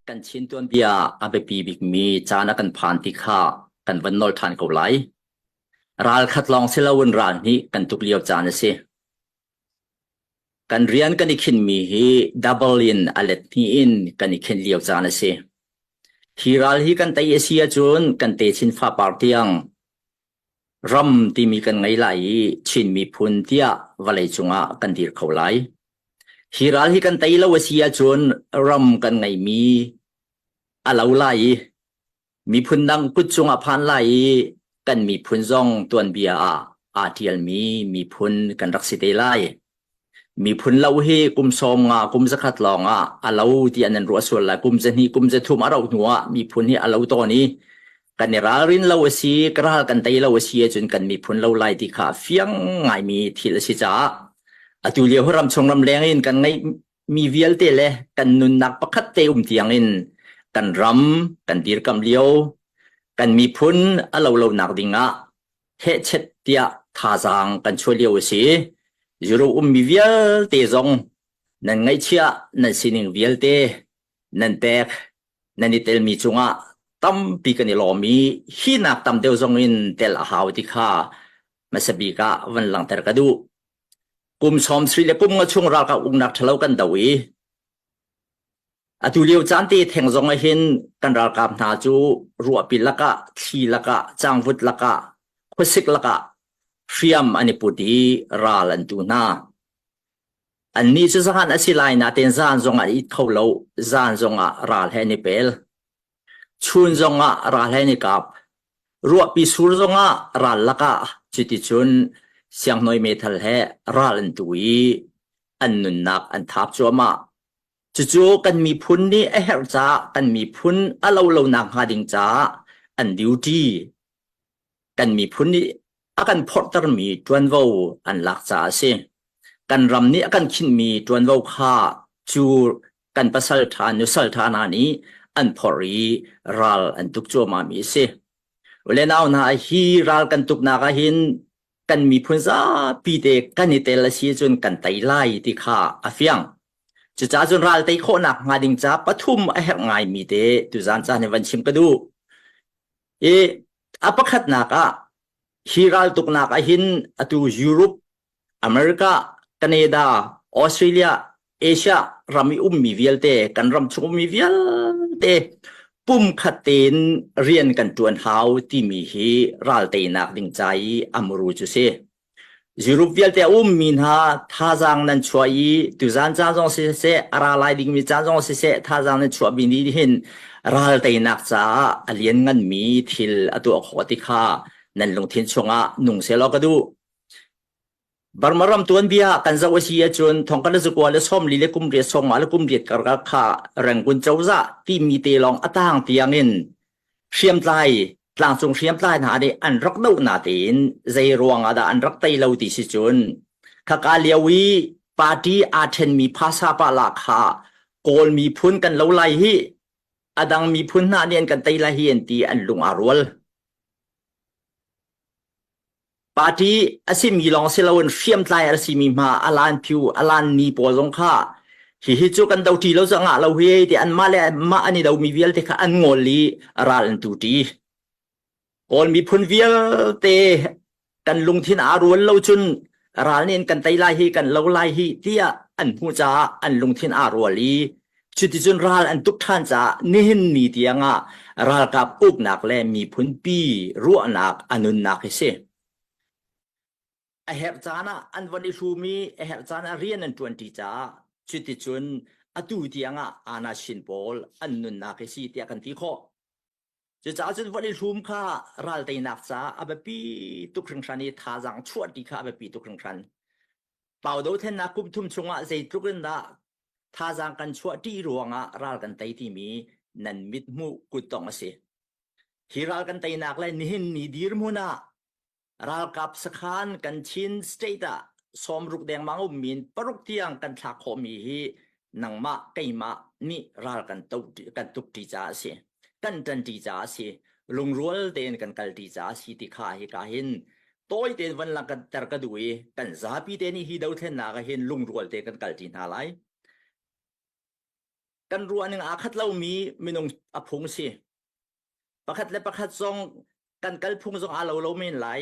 Kan Chin tuanbia a biapi bikmi caan a kan phan ti kha kan van nawl ṭhan ko lai. Ral khat lawng si loin ral hnih kan tuk lio caan a si. Kan rian kan i khinmi hi double in a let hnih in kan i khinh lio caan a si. Hi ral hi kan tei a si ahcun kan techin fapar tiang ram timi kan ngei lai i Chin miphun tiah vawlei cungah kan dir kho lai. Hi ral hi kan tei lo a si ahcun ram kan ngeimi a lo lai i miphun dang kut cungah phan lai i kan miphun zong tuanbia ah aa ṭialmi miphun kan rak si te lai. Miphun lo hi kum 50 kum 100 lawng ah a lo ti an ruah sual lai. Kum 2 kum 3 a rauh hnu ah miphun hi a lo tawn i kan i ralrin lo a si, ka ral kan tei lo a si ahcun kan miphun lo lai ti kha fiang ngaimi thil a si caah atu lio hi ramchung ramleng in kan ngeih mi vialte le kan nunnak pakhat te um tiang in kan ram kan dirkamh lio kan miphun a lo lonak ding ah hehchet tiah thazaang kan chuah lio a si. Europe ummi vialte zong nan ngaihchiah nan sining vialte nan pek nan i telmi cungah tampi kan i lawm i hi nak tam deuh zong in tel a hau ti kha hmasa bik ah van langhter ka duh. Kum sawm sri le kum nga chung ralkap uknak ṭhalo kan do i atu lio caan te theng zong ah hin kan ralkap hna cu ruahpi lakah thli lakah cangvut lakah khuasik lakah hriam an i put i ral an tu hna. Annih cu zan a si lai nain zan zong ah it kho lo, zan zong ah ral he an i pel. Chun zong ah ral he an i kap. Ruahpi sur zong ah ral lakah cuticun siangnawi meithal he ral an tu i an nunnak an thap cuahmah. Cucu kan miphun nih a herh caah kan miphun a lo lonak hnga ding caah an duty kan miphun nih a kan phorhtermi ṭuanvo an lak caah a si. Kan ram nih a kan khinhmi ṭuanvo kha cu kan pasal ṭha nusal ṭha hna nih an phorh i ral an tuk cuahmahmi a si. Ule nau hna hi ral kan tuknak ah hin kan miphun zapi te kan i tel a si cun kan tei lai ti kha a fiang. Cucaah cun ral tei khawhnak hnga ding ca pathum a herh ngaimi te tuzaan caan hi van chim ka duh. I a pakhatnak ah hi raltuknak ah hin atu Europe, America, Canada, Australia, Asia ram i ummi vialte kan ram chung ummi vialte pumkhat tein rian kan ṭuan hau timi hi ral teinak ding ca i a muru cu si. Europe vialte a ummi hna thazaang nan chuah i tuzaan caan zong siseh a ra lai dingmi caan zong siseh thazaang nan chuahmi nih hin ral teinak caah a liannganmi thil a tuah khawh ti kha nan lungthin chungah nung sehlaw ka duh. Burma ram tuanbia kan zoh a si ahcun thongkhat le zakua le 40 le kum riat 50 le kum riat karlak kha Rangoon cozah timi te lawng a tang tiangin hriamtlai tlangcung hriamtlai hna nih an rak doh natein zei ruang ah dah an rak tei lo ti si cun khaka lio i party aa ṭhenmi phasa pa la kha Kawl miphun kan lo lai hi a dang miphun hna nih an kan tei lai hi an ti an lung aa rual. Party a simi lawng si loin hriamtlai a simi hma a lan phiu a lan ni pawl zong kha hihi cu kan do ṭi lo cu ngah lo hi ti anmah le mah an i domi vialte kha an ngol i ral an tu ṭi. Kawl miphun vialte kan lungthin aa rual lo cun ral nih an kan tei lai hi kan lo lai hi tiah an hmuh caah an lungthin aa rual i cuticun ral an tuk ṭhan caah nihin ni tiangah ralkap uknak le miphun pi ruahnak a nunnak hi si. A herh caan ah an von i hlum i a herh caan ah rian an ṭuanṭi caah cuticun atu tiangah Anashin pawl an nunnak hi si tiah kan ti khawh. Cucaah cun vawlei hlum kha ral teinak caah a biapi tuk hringhran i thazaang chuah ti kha a biapi tuk hringhran. Pau dothlennak kum thum chungah zeitluk in dah thazaang kan chuah ṭi ruangah ral kan tei timi nan mit hmuh kuttong a si. Hi ral kan teinak le nihin ni dirhmun ah Ralkap sakhan kan Chin state ah 60 dengmang ummi in paruk tiang kan thlak khawhmi hi nangmah keimah nih ral kan to kan tuk ṭi caah a si. Kan ṭan ṭi caah a si. Lungrual tein kan kal ṭi caah a si ti kha hika hin tawi tein van langhter ka duh i kan zapi te nih hi dothlennak ah hin lungrual te kan kal ṭi hna lai. Kan ruahning aa khat lomi minung a phung si. Pakhat le pakhat zong kan kalphung zong aa lo lo men lai.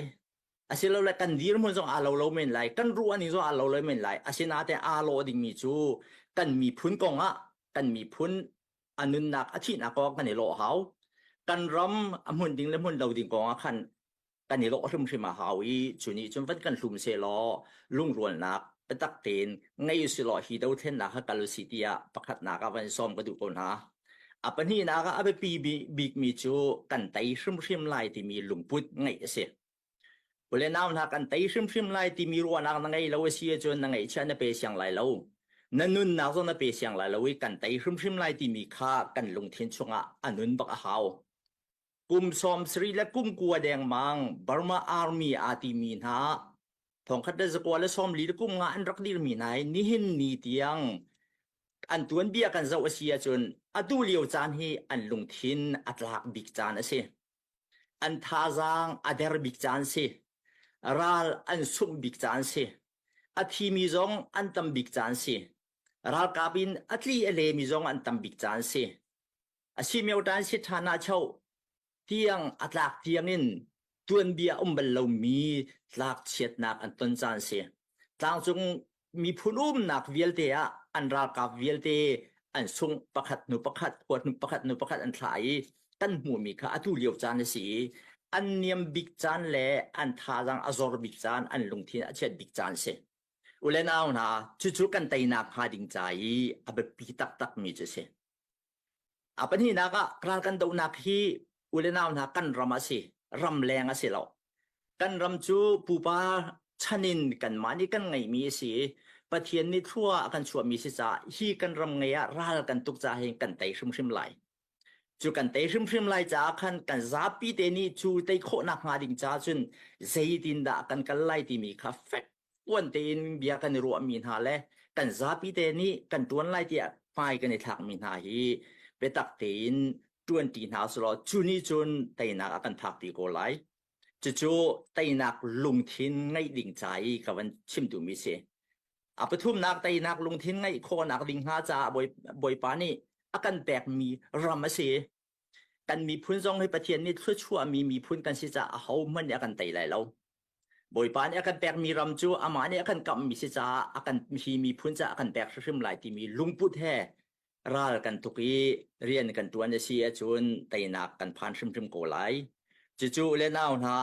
Asilole kan dirhmun zong aa lo lo men lai. Kan ruahning zong aa lo lo men lai. Asinain aa lawh dingmi cu kan miphun kong ah kan miphun a nunnak a thihnak kong kan i lawh hau. Kan ram a hmun ding le hmun lo ding kong ah khan kan i lawh hrimhrim a hau i cu nih cun van kan hlum sehlaw lungrualnak biatak tein ngei usilaw hi dothlennak kha kal usih tiah pakhatnak ah van sawm ka duh ko hna. A pahnihnak ah a biapi bikmi cu kan tei hrimhrim lai timi lungput ngeih a si. Ule nau hna kan tei hrimhrim lai timi ruahnak na ngei lo a si ahcun na ngeihchiah na pe siang lai lo. Na nunnak zong na pe siang lai lo i kan tei hrimhrim lai timi kha kan lungthin chungah a nun bak a hau. Kum 70 le kum 9 dengmang Burma Army aa timi hna thongkhat le zakua le 40 le kum nga an rak dirmi hna hi nihin ni tiang an tuanbia kan zoh a si ahcun atu lio caan hi an lungthin a tlak bik caan a si. An thazaang a der bik caan si. Ral an sungh bik caan si. A thimi zong an tam bik caan si. Ralkap in a tli a lemi zong an tam bik caan si. A si meo tan si ṭhan ah cho tiang a tlak tiang in tuanbia um bal lomi tlak chiatnak an ton caan si. Tlangcung miphun umnak vialte ah an ralkap vialte an sung pakhat hnu pakhat huat hnu pakhat hnu pakhat an thlah i kan hmuhmi kha atu lio caan a si i an niam bik caan le an thazaang a zor bik caan an lungthin a chiat bik caan si. U le nau hna cucu kan teinak hnga ding ca i a biapi taktakmi cu a si. A pahnihnak ah ral kan dohnak hi u le nau hna kan ram a si, ramleng a si lo. Kan ram cu pupa chan in kanmah nih kan ngeihmi a si i Pathian nih thlua a kan chuahmi si caah hi kan ram ngei ah ral kan tuk caah hin kan tei hrimhrim lai. Cu kan tei hrimhrim lai caah khan kan zapi te nih cu tei khawhnak hnga ding caah cun zeitindah kan kal lai timi kha fek tuan tein bia kan i ruahmi hna le kan zapi te nih kan ṭuan lai tiah hmai kan i thlakmi hna hi biatak tein ṭuanṭi hna selaw cu nih cun teinak a kan phakpi ko lai. Cucu teinak lungthin ngeih ding ca i ka van chim duhmi si. A pathumnak teinak lungthin ngeih khawhnak ding hnga caah Bawipa nih a kan pekmi ram a si. Kan miphun zong hi Pathian nih thluachuahmi miphun kan si caah ahohmanh nih a kan tei lai lo. Bawipa nih a kan pekmi ram cu amah nih a kan kamhmi si caah a kan hi miphun caah a kan pek hrimhrim lai timi lungput he ral kan tuk i rian kan ṭuan a si ahcun teinak kan phan hrimhrim ko lai. Cucu le nau hna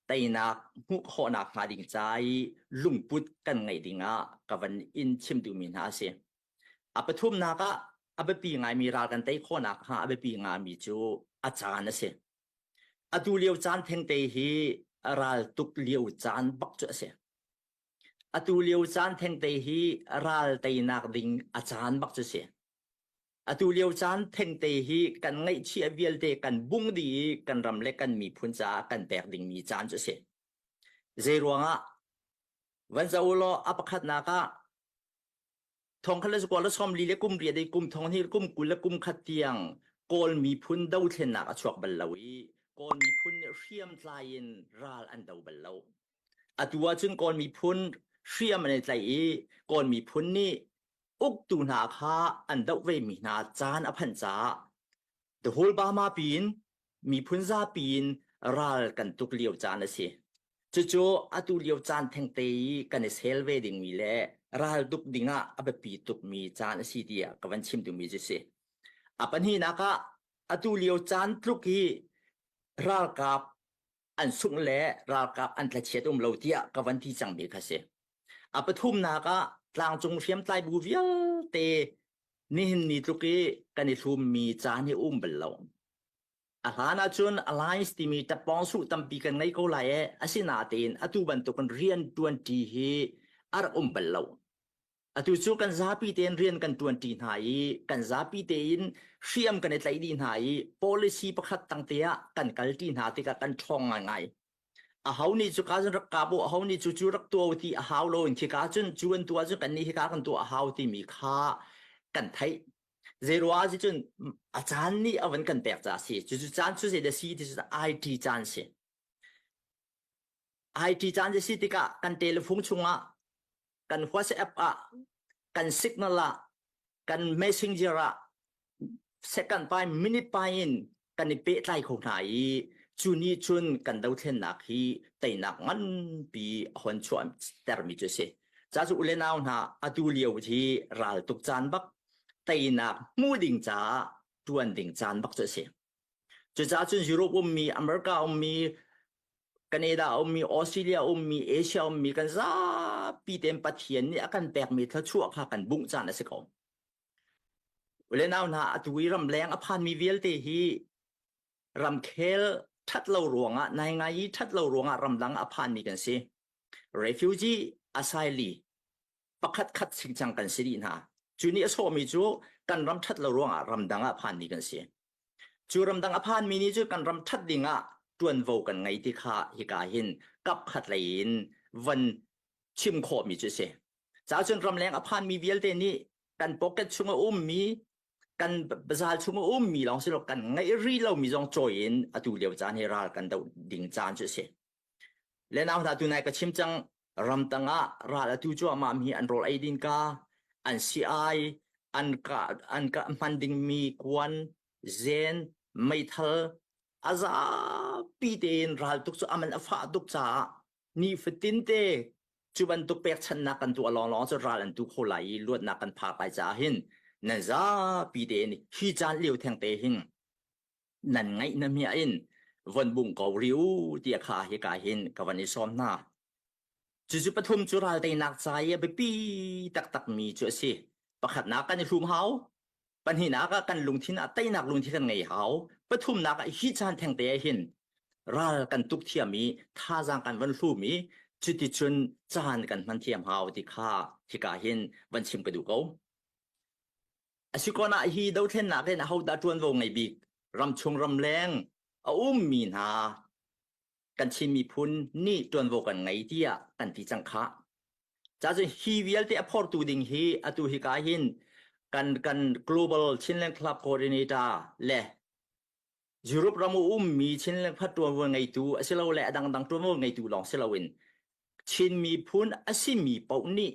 teinak hmuh khawhnak hnga ding ca i lungput kan ngeih ding ah ka van in chim duhmi hna a si. A pathumnak ah a biapi ngaimi ral kan tei khawhnak hnga a biapi ngaimi cu a caan a si. Atu lio caan thengte hi ral tuk lio caan bak cu a si. Atu lio caan thengte hi ral teinak ding a caan bak cu si. Atu lio caan thengte hi kan ngaihchiah vialte kan bung dih i kan ram le kan miphun caah kan pek dingmi caan cu a si. Zeiruangah van zoh u law a pakhatnak ah Thong khat le zakua le 40 le kum riat i kum thong hnih kum 20 le kum khat tiang Kawl miphun dothlennak a chuak bal lo i Kawl miphun nih hriamtlai in ral an do bal lo. Atu ahcun Kawl miphun hriam an i tlaih i Kawl miphun nih uktu hna kha an doh vemi hna caan a phanh caah the whole Burma piin miphun zapi in ral kan tuk lio caan a si. Cucu atu lio caan thengte i kan i sel ve dingmi le ral tuk dingah a biapi tukmi caan a si tiah ka van chim duhmi cu si. A pahnihnak ah atu lio caan tluk hi ralkap an sungh le ralkap an tlachiat um lo tiah ka van ti cangmi kha si. A pathumnak ah tlangcung hriamtlai bu vialte nihin ni tluk i kan i hlummi caan hi um bal lo. A hlan ahcun alliance timi tappawng suh tampi kan ngei ko lai e asinain atu bantukin rian ṭuanṭi hi a rak um bal lo. Atu cu kan zapi tein rian kan ṭuanṭi hna i kan zapi tein hriam kan i tlaih dih hna i policy pakhat tangte ah kan kalṭi hna tikah kan ṭhawng ngaingai. Aho nih cuka cun rak kap u, aho nih cu cu rak tuah u ti a hau lo in khika cun cu an tuah cun kannih hika kan tuah a hau timi kha kan theih. Zeiruah ah cun a caan nih a van kan pek caah a si. Cucu caan cu zeidah si ti cu IT caan si. IT caan si tikah kan telephone chungah kan WhatsApp ah kan Signal ah kan Messenger ah. Second pai minute pai in kan i pehtlai kho hna i cu nih cun kan dothlennak hi teinak nganpi a hon chuah termi cu a si. Ca cu ule nau hna atu lio hi raltuk caan bak teinak hmu ding caah tuan ding caan bak cu a si. Cucaah cun Europe ummi, America ummi, Canada ummi, Australia ummi, Asia ummi kan zapi tein Pathian nih a kan pekmi thluachuah kha kan bungh caan a si ko. Ule nau hna atu i ramleng a phanmi vialte hi ramkhel ṭhat lo ruangah naingai i ṭhat lo ruangah ramdang a phanmi kan si. Refugee asylee pakhat khat chingchang kan si dih hna. Cu nih a sawhmi cu kan ram ṭhat lo ruangah ramdang ah phanmi kan si. Cu ramdang a phanmi nih cu kan ram ṭhat ding ah ṭuanvo kan ngei ti kha hika hin kap khat lei in van chim khawhmi cu a si. Cacun ramleng a phanmi vialte nih kan pocket chung a ummi kan bazal chung a ummi lawng si lo kan ngeih rih lomi zong cawi in atu lio caan hi ral kan doh ding caan cu a si. Le nau hna tunai ka chim cang ramtang ah ral atu cuahmah mi an rawl ei din ka an si ai an ka an ka hman dingmi kuan zen meithal a zapi tein ral tuk cu aman a fah tuk caah nifatin te cu bantuk pekchanhnak kan tuah lawnglawng cu ral an tu kho lai i luatnak kan phak lai caah hin nan zapi tein hi caan lio theng te hin nan ngaih na mia in von bung ko rih u tiah kha hika hin ka van i sawm hna. Cucu pathum cu ral teinak ca i a biapi taktak mi cu a si. Pakhatnak kan i hlum hau. Pahnihnak ah kan lungthin ah teinak lungthin kan ngei hau. Pathumnak ah hi caan thengte ah hin ral kan tuk thiam i thazaang kan van hlum i cuticun caan kan hman thiam hau ti kha hika hin van chim ka duh ko. Asikawn ah hi dothlennak in ahodah ṭuanvo ngei bik ramchung ramleng a ummi hna kan Chin miphun nih ṭuanvo kan ngei tiah kan ti cang khah. Cacun hi vialte a phortu ding hi atu hika hin kan kan Global Chinland Club Coordinator le Europe ram a ummi Chinland Club ṭuanvo ngeitu asilole a dangdang ṭuanvo ngeitu lawng si loin Chin miphun a simi paoh nih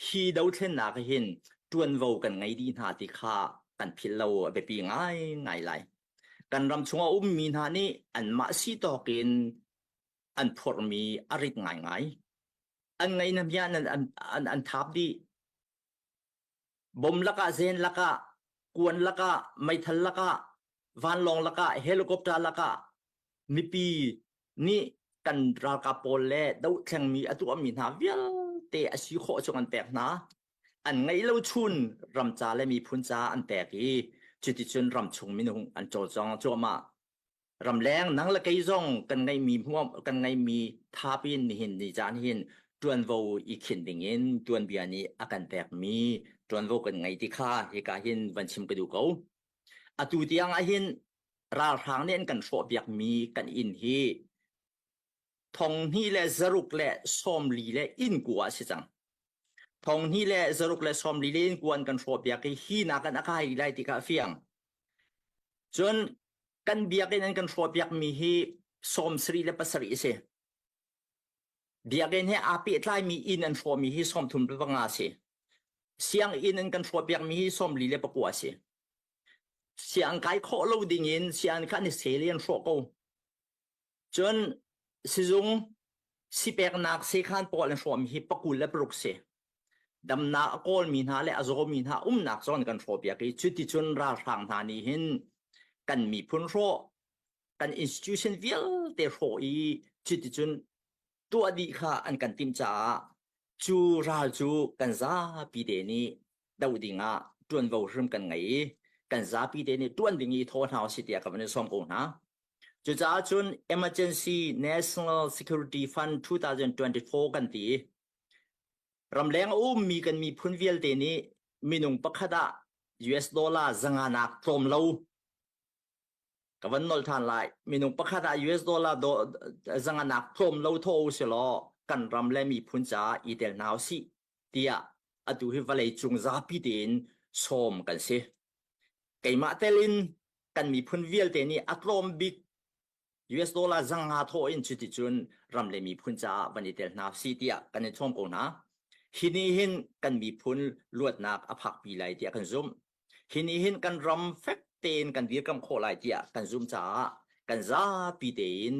hi dothlennak hin ṭuanvo kan ngei dih hna ti kha kan philh lo a biapi ngaingai lai. Kan ram chung a ummi hna nih anmah si tawk in an phorhmi a rit ngaingai. An ngei na bia an, an, an, an thap dih. Bom lakah, zen lakah, kuan lakah, meithal lakah, vanlawng lakah, helicopter lakah mipi nih kan ralkap pawl le dohthlengmi a tuahmi hna vialte a si khawh chung an pek hna. An ngeih lo chun ram ca le miphun ca an pek i cuticun ramchung minung an cawlcawng cuahmah. Ramleng nang le kei zong kan ngeihmi hmuam kan ngeihmi thapin nihin ni caan hin tuanvo i khinh dingin tuanbia nih a kan pekmi tuanvo kan ngei ti kha hika hin van chim ka duh ko. Atu tiang ah hin ralhrang nih an kan hrawhpiakmi kan inn hi thong hnih le zaruk le sawmli le inn kua a si cang. Thong hnih le zaruk le sawmli le inn kua an kan hrawhpiak i hi nakin a kai lai ti kha a fiang. Cun kan biakinn an kan hrawhpiakmi hi 77 a si. Biakinn he aa pehtlaimi inn an hrawhmi hi 35 a si. Sianginn an kan hrawhpiakmi hi 49 a si. Siang kai khawh lo dingin sianginn kha an i sel i an hrawh ko. Cun sizung sipeknak sekhan pawl an hrawhmi hi pakul le paruk si. Damnak a kawlmi hna le a zawmi hna umnak zawn kan hrawhpiak i cuticun ralhrang hna nih hin kan miphun hrawh, kan institution vialte hrawh i cuticun tuah dih kha an kan timh caah cu ral cu kan zapi te nih doh ding ah ṭuanvo hrim kan ngei i kan zapi te nih ṭuan ding i thaw hna usih tiah ka van in sawm ko hna. Cucaah cun Emergency National Security Fund 2024 kan ti i ramleng a ummi kan miphun vialte nih minung pakhat ah US dollar zanga nak tlawm lo Ka van nolh ṭhan lai. Minung pakhat ah US dollar zanganak tlawm lo thaw u silaw kan ram le miphun caah i tel hna usih tiah atu hi vawlei cung zapi tein sawm kan si. Keimah tel in kan miphun vialte nih a tlawm bik US dollar zanga thawh in cuticun ram le miphun caah van i tel hna usih tiah kan i sawm ko hna. Hi nih hin kan miphun luatnak a phakpi lai tiah kan zumh. Hi nih hin kan ram fek tein kan dirkamh khawh lai tiah kan zum caah kan zapi tein.